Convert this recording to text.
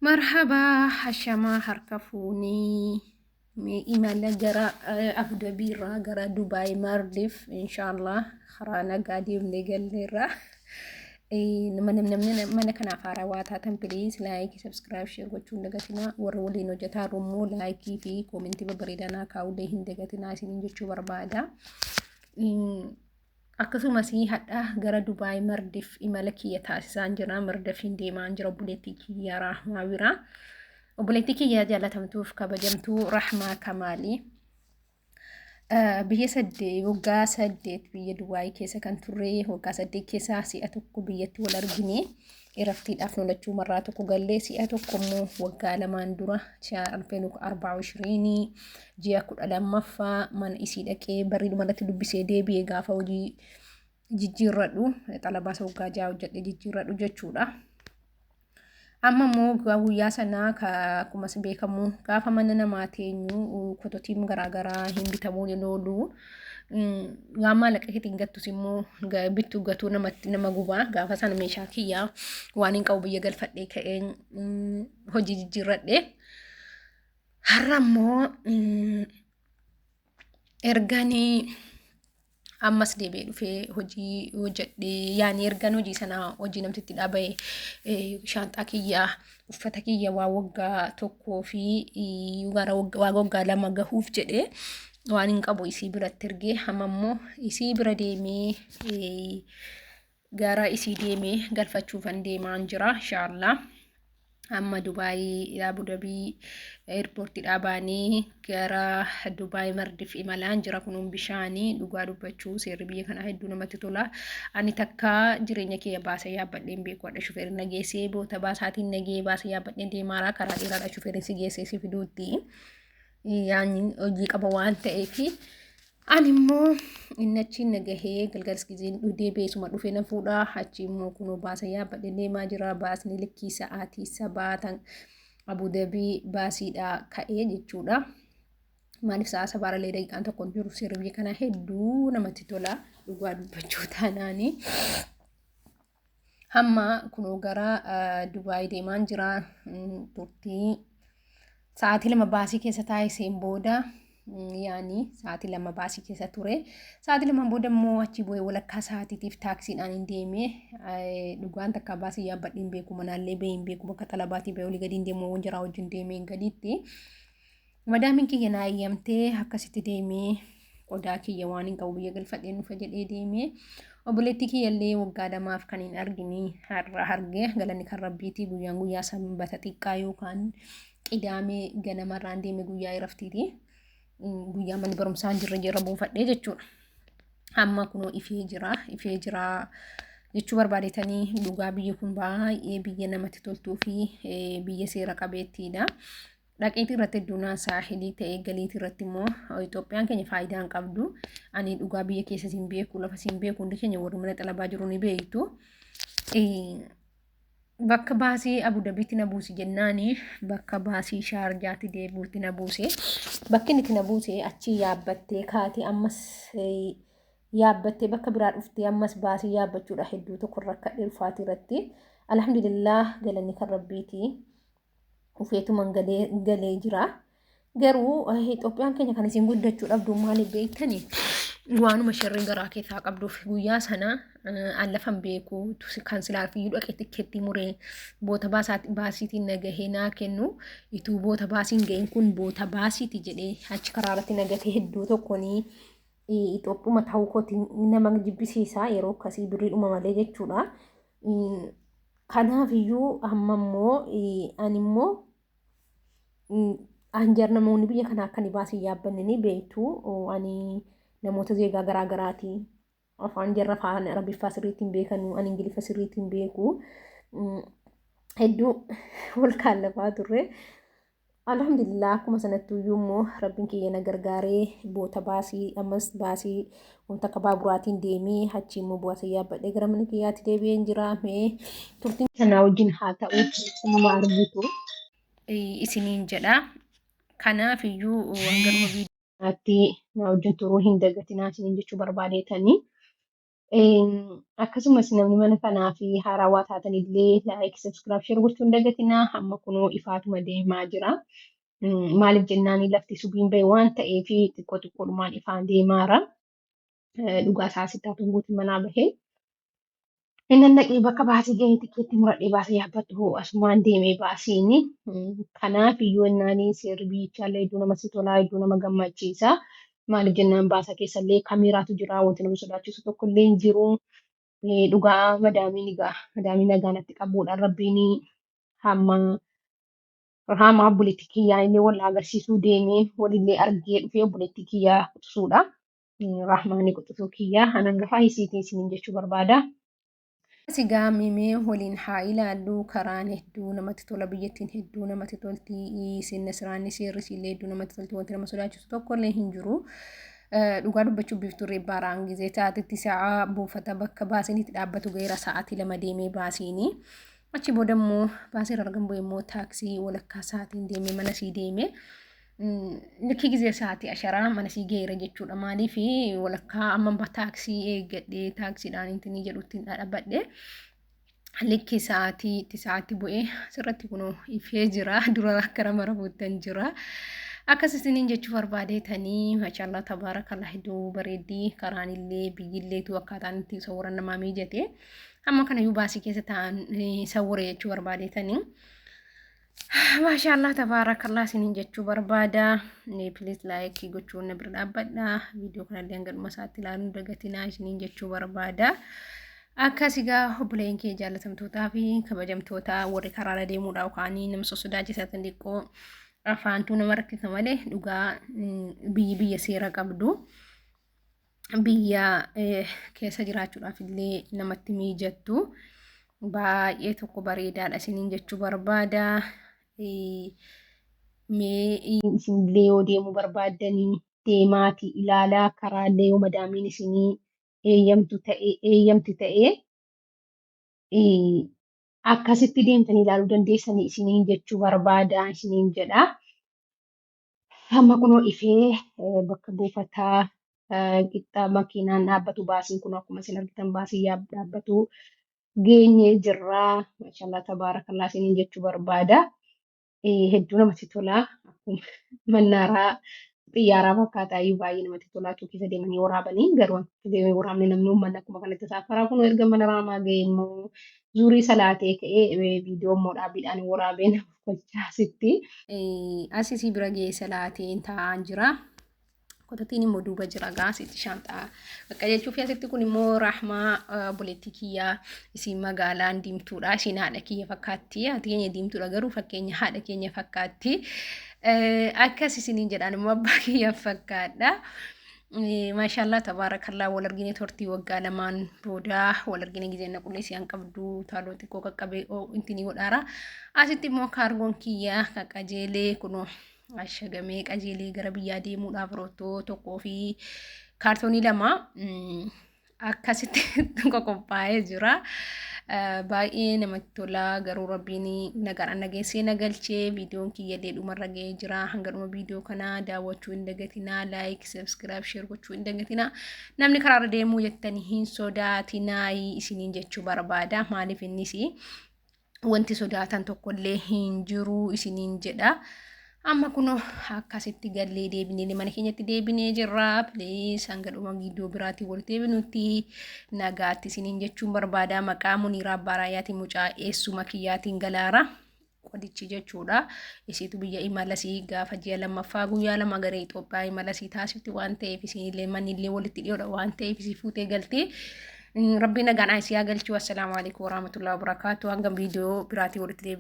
Marhabaa hashamaa harka fuunee mee imala gara Abu Dhabii irraa gara Dubaay Maardiif inshaallah karaa nagaa deemnee galleerra. Namni mana kanaaf haaraa waa taatan piliis laayikii sabskiraayib sheer gochuu hin dagatinaa. Warri waliin hojjetaa immoo laayikii fi koomentii babbareedaa naa kaa'ullee hin dagatinaa isiniin jechuu barbaada. Akkasumas hadha gara Dubaay Mardif imala kiyya taasisaan jira. Mardafiin deemaan jira obboleettii kiyya Rahmaa bira. Obboleettii kiyya jaalatamtuuf kabajamtuu Rahmaa Kamaalii. Biyya saddeet waggaa 8 biyya Dubaay keessa kan turre waggaa 8 keessaa si'a tokko biyyatti wal argine. Iraftiidhaaf nolachuu marraa tokko gallee si'a tokko immoo waggaa lamaan dura si'a alfeen arbaa ishiriinii ji'a 12ffaa mana isii dhaqee barrii dhumarratti dubbisee deebi'e gaafa hojii jijjiirradhu xalabaasa waggaa 6 hojjedhe jijjiirradhu jechuudha. Amma immoo guyyaa sanaa akkuma beekamu gaafa mana namaa teenyu kototiin garaagaraa hin bitamuun hin oolu. Waan maallaqa keetiin gattus immoo bittu gatuu namatti nama gubaa. Gaafa sana meeshaa kiyyaa waan hin qabu biyya galfadhee ka'een hojii jijjiirradhe. Har'a immoo erganii ammas deebi'ee dhufee hojii hojjedhee yaani ergan hojii sana hojii namtitti dhaaba'e shaanxaa kiyya uffata kiyya waa waggaa tokkoo fi gara waa waggaa 2 gahuuf jedhee waan hin qabu isii biratti ergee amma immoo isii bira deemee gara isii deemee galfachuufan deemaan jira inshaallah. Amma Dubaayii Abu Dabii eerpoortiidhaa baanee gara Dubaay Mardif imalaan jira. Kunuun bishaanii dhugaa dubbachuu seerri biyya kanaa hedduu namatti tola. Ani takka jireenya kiyya baasa yaabbadheen beeku hadha shufeerri na geessee boota baasaatiin na gee baasa yaabbadheen deemaaraa karaa dheeraadha shufeerri si geessee si fiduutti. Yaani hojii qaba waan ta'eef Ani immoo inni achiin na gahee galgalas gizeen deebi'ee isuma dhufee na fuudha. Achi immoo kunoo baasa yaabbadhee deemaa jira. Baasni likkii sa'aatii sabaatan Abu Dabii baasiidha ka'ee jechuudha. Maaliif sa'a sabaarallee daqiiqaan tokko hin jiru seerri biyya kanaa hedduu namatti tola dhugaa dubbachuu taanaani. Hamma kunoo gara Dubaay deemaan jira. Turtii sa'aatii 2 baasii keessa taa'iseen booda yaani sa'aatii 2 baasii keessa ture. Sa'aatii 2 booda immoo achi bu'ee walakkaa sa'aatiitiif taaksiidhaan hin deeme. Dhugaan takka baasii yaabbadhee hin beeku manaallee bahee hin beeku bakka xalabaatii bahee olii gadi hin deemu jaraa wajjin deemee gaditti. Madaamiin kiyya naa eeyyamtee akkasitti deemee qodaa kiyya waan hin qabu biyya galfadheen dhufa jedhee deemee obboleettii kiyya illee waggaa lamaaf kan hin argini har'a arge galanni kan rabbiiti guyyaan guyyaa sanbata xiqqaa yookaan qidaamee ganamarraan deeme guyyaa iraftiiti guyyaa manni barumsaa hin jirre jira buufadhee jechuudha. Amma kunoo ifee jira ifee jira jechuu barbaadetanii dhugaa biyyi kun baay'ee biyya namatti toltuu fi biyya seera qabeettiidha. Dhaqeetii irratti hedduunaa saahilii ta'ee galiitii irratti immoo Itoophiyaan keenya faayidaa hin qabdu. Ani dhugaa biyya keessa siin beeku lafa siin beeku hundi keenya warri mana xalabaa jiru ni beektu. Bakka baasii Abu Dabiitti na buusi jennaani bakka baasii Shaarjaatti deebi'utti na buuse. Bakki inni itti na buuse achii yaabbattee kaatee ammas yaabbattee bakka biraa dhuftee ammas baasii yaabbachuudha hedduu tokko rakkadhee ulfaatii irratti. Alhamdulillah galanni kan rabbiiti. Dhufeetuman galee galee jira. Garuu Itoophiyaan keenya kan isin guddachuu dhabdu maaliif beektani? Waanuma sharriin garaa keessaa qabduuf guyyaa sana an lafan beeku kan silaa fiyyuu dhaqee tikkeettii muree boota baasiitiin na gahee naa kennu ituu boota baasiin gahin kun boota baasiiti jedhee achi karaa irratti na gatee hedduu tokkonii Itoophuma ta'uu kooti nama jibbisiisa yeroo akkasii birriidhuma malee jechuudha. Kanaaf iyyuu amma immoo ani immoo anjar namoonni biyya kanaa akka ani baasii yaabbanne ni beektu. Ani namoota zeegaa garaa garaati. Afaan jarra afaan Arabiffaa sirriitti hin beekanu. Ani Ingiliffa sirriitti hin beeku. Hedduu wal kaallafaa turre. Alhamdulillah akkuma sanattuu iyyuu immoo rabbiin kiyya na gargaaree boota baasii ammas baasii wanta akka baaburaatiin deemee achii immoo bu'aasa yaabbadhee gara mana kiyyaatti deebi'een jira mee turtiin kanaa wajjin haa ta'u akkuma argitu isiniin jedha. Kanaaf iyyuu hanganuma viidiyootti na wajjin turuu hin dagatinaa isiniin jechuu barbaadeetanii. Akkasumas namni mana kanaa fi haarawaa taatan illee like, subscribe, share gochuu hin dagatinaa. Hamma kunoo ifaatuma deemaa jira. Maaliif jennaan lafti subiin bahe waan ta'eef xiqqoo xiqqoodhumaan ifaan deemaara. Dhugaa isaa asitti haa guutuu manaa bahee. Inni dhaqee bakka baasii gahee tikeetti muradhee baasii yaabbadhu asumaan deemee baasiin. Kanaaf iyyuu ennaanii seerri biyyichaa hedduu namatti tolaa, hedduu nama gammachiisa. Maaliif jennaan baasa keessallee kameeraatu jira, wanti nama sodaachisu tokko illee hin jiru. Dhugaa madaamiin egaa madaamiin nagaa natti qabuudhaan rabbiin hamma hamaa obboleettii kiyyaa illee wal agarsiisuu deemee walillee argee dhufee obboleettii kiyyaa quxisuudha. Rahmaanii quxisuu kiyyaa hanangafaa isiitiin isiniin jechuu barbaada. Sigaa mimee waliin haa ilaallu. Karaan hedduu namatti tola, biyyattiin hedduu namatti tolti, sinna siraanni seerri illee hedduu namatti tolti, wanti nama sodaachisu tokko illee hin jiru. Dhugaa dubbachuuf biiftuu reebbaaraan gizee sa'aatitti sa'a buufata bakka baasiin itti dhaabbatu ga'eera, sa'aatii 2 deemee baasiini. Achi booda immoo baasii irra argan bu'ee immoo taaksii walakkaa sa'aatiin deemee mana sii deeme. Likkii gizee sa'aatii asharaa mana sii ga'eera jechuudha. Maaliif walakkaa amma taaksii eeggadhee taaksiidhaan intinii jedhutti dhaabbadhe. Likkii sa'aatii itti sa'aatti bu'ee asirratti kunoo ifee jira. Dura akka nama rafuuttan jira. Akkas isiniin jechuu barbaadeetanii, maashaallah tabaarakallah, hedduu bareeddii karaan illee biyyilleetu akkaataan itti sawwaran namaa mijate. Amma kanayyuu baasii keessa taa'an sawware jechuu barbaadeetanii. Maashaallah tabaarakallah isiniin jechuu barbaada. Please like gochuun na bira dhaabbadha. Viidiyoo kanallee hanga dhuma isaatti ilaaluun dagatinaa isiniin jechuu barbaada. Akkas egaa obboleen kee jaalatamtootaa fi kabajamtoota, warri karaarra deemuudhaa yookaan nama sossodaachisa xixiqqoo afaantuu nama rakkisa malee, dhugaa biyyi biyya seera qabdu. Biyya keessa jiraachuudhaaf illee namatti mijattu. Baay'ee tokko bareedaadha isiniin jechuu barbaada. Mee isinillee yoo deemuu barbaaddanii deemaatii ilaalaa, karaallee yoo madaamiin isinii eeyyamtu ta'e akkasitti deemtanii ilaaluu dandeessanii isiniin jechuu barbaada isiniin jedha. Amma kunoo ifee bakka buufataa qixxa makiinaan dhaabbatu baasiin kun akkuma isin argitan baasii dhaabbatu geenyee jirra. Maashaallah tabaarakallah isiniin jechuu barbaada. Hedduu namatti tola. Akkuma mannaaraa xiyyaaraa fakkaataa iyyuu baay'ee namatti tola. Achuu keessa deemanii waraabanii, garuu deemee waraabni namni uummanni akkuma kanatti saafaraa kun erga mana raamaa ga'e immoo zuurii salaatee ka'ee viidiyoo immoo dhaabbiidhaan waraabee nama kolchaasitti. Asisii bira ga'ee salaateen taa'aan jira. Kotatiin immoo duuba jira gaa asitti shaanxaa qaqqajeelchuu fi asitti kun immoo Rahmaa obboleettii kiyyaa isiin magaalaan diimtuudha. Isiin haadha kiyya fakkaatti. Haati keenya diimtuudha, garuu fakkeenya haadha keenya fakkaatti. Akkas isiniin jedhaan immoo abbaa kiyya fakkaadha. Maashaallah tabaarakallah, wal argine turtii waggaa 2n booda wal argine, gizeen na qulleessii an qabdu taaloo xiqqoo qaqqabee intinii godhaara. Asitti immoo kaargoon kiyya qaqqajeelee kunoo ashagamee qajeelee gara biyyaa deemuudhaaf roottoo tokkoo fi kaartoonii 2 akkasitti qophaa'ee jira. Baay'ee namatti tola, garuu rabbiin nagaan nageessee na galchee viidiyoon kiyyallee dhumarra ga'ee jira. Hanga dhuma viidiyoo kanaa daawwachuu hin dagatinaa. Like, subscribe, share gochuu hin dagatinaa. Namni karaarra deemuu jettanii hin sodaatinaa isiniin jechuu barbaada. Maaliif innis wanti sodaatan tokkollee hin jiru isiniin jedha. Amma kunoo akkasitti gallee deebinee mana keenyatti deebinee jirra. Please hanga dhuma viidiyoo biraatiin walitti deebinutti nagaatti isiniin jechuun barbaada. Maqaa Muniiraa Abbaa Raayyaatiin mucaa eessuma kiyyaatiin galaara. Qodichi jechuudha. Isiitu biyya imalasii gaafa ji'a lammaffaa guyyaa 2 gara Itoophiyaa imalasii taasifti waan ta'eef, isinillee manni walitti dhiyoodha waan ta'eef isii fuutee galtee. Rabbi nagaan isii haa galchuu. Assalaamu alaikum warahmatullahi wabarakatuh. Hanga viidiyoo biraatiin walitti deebinu.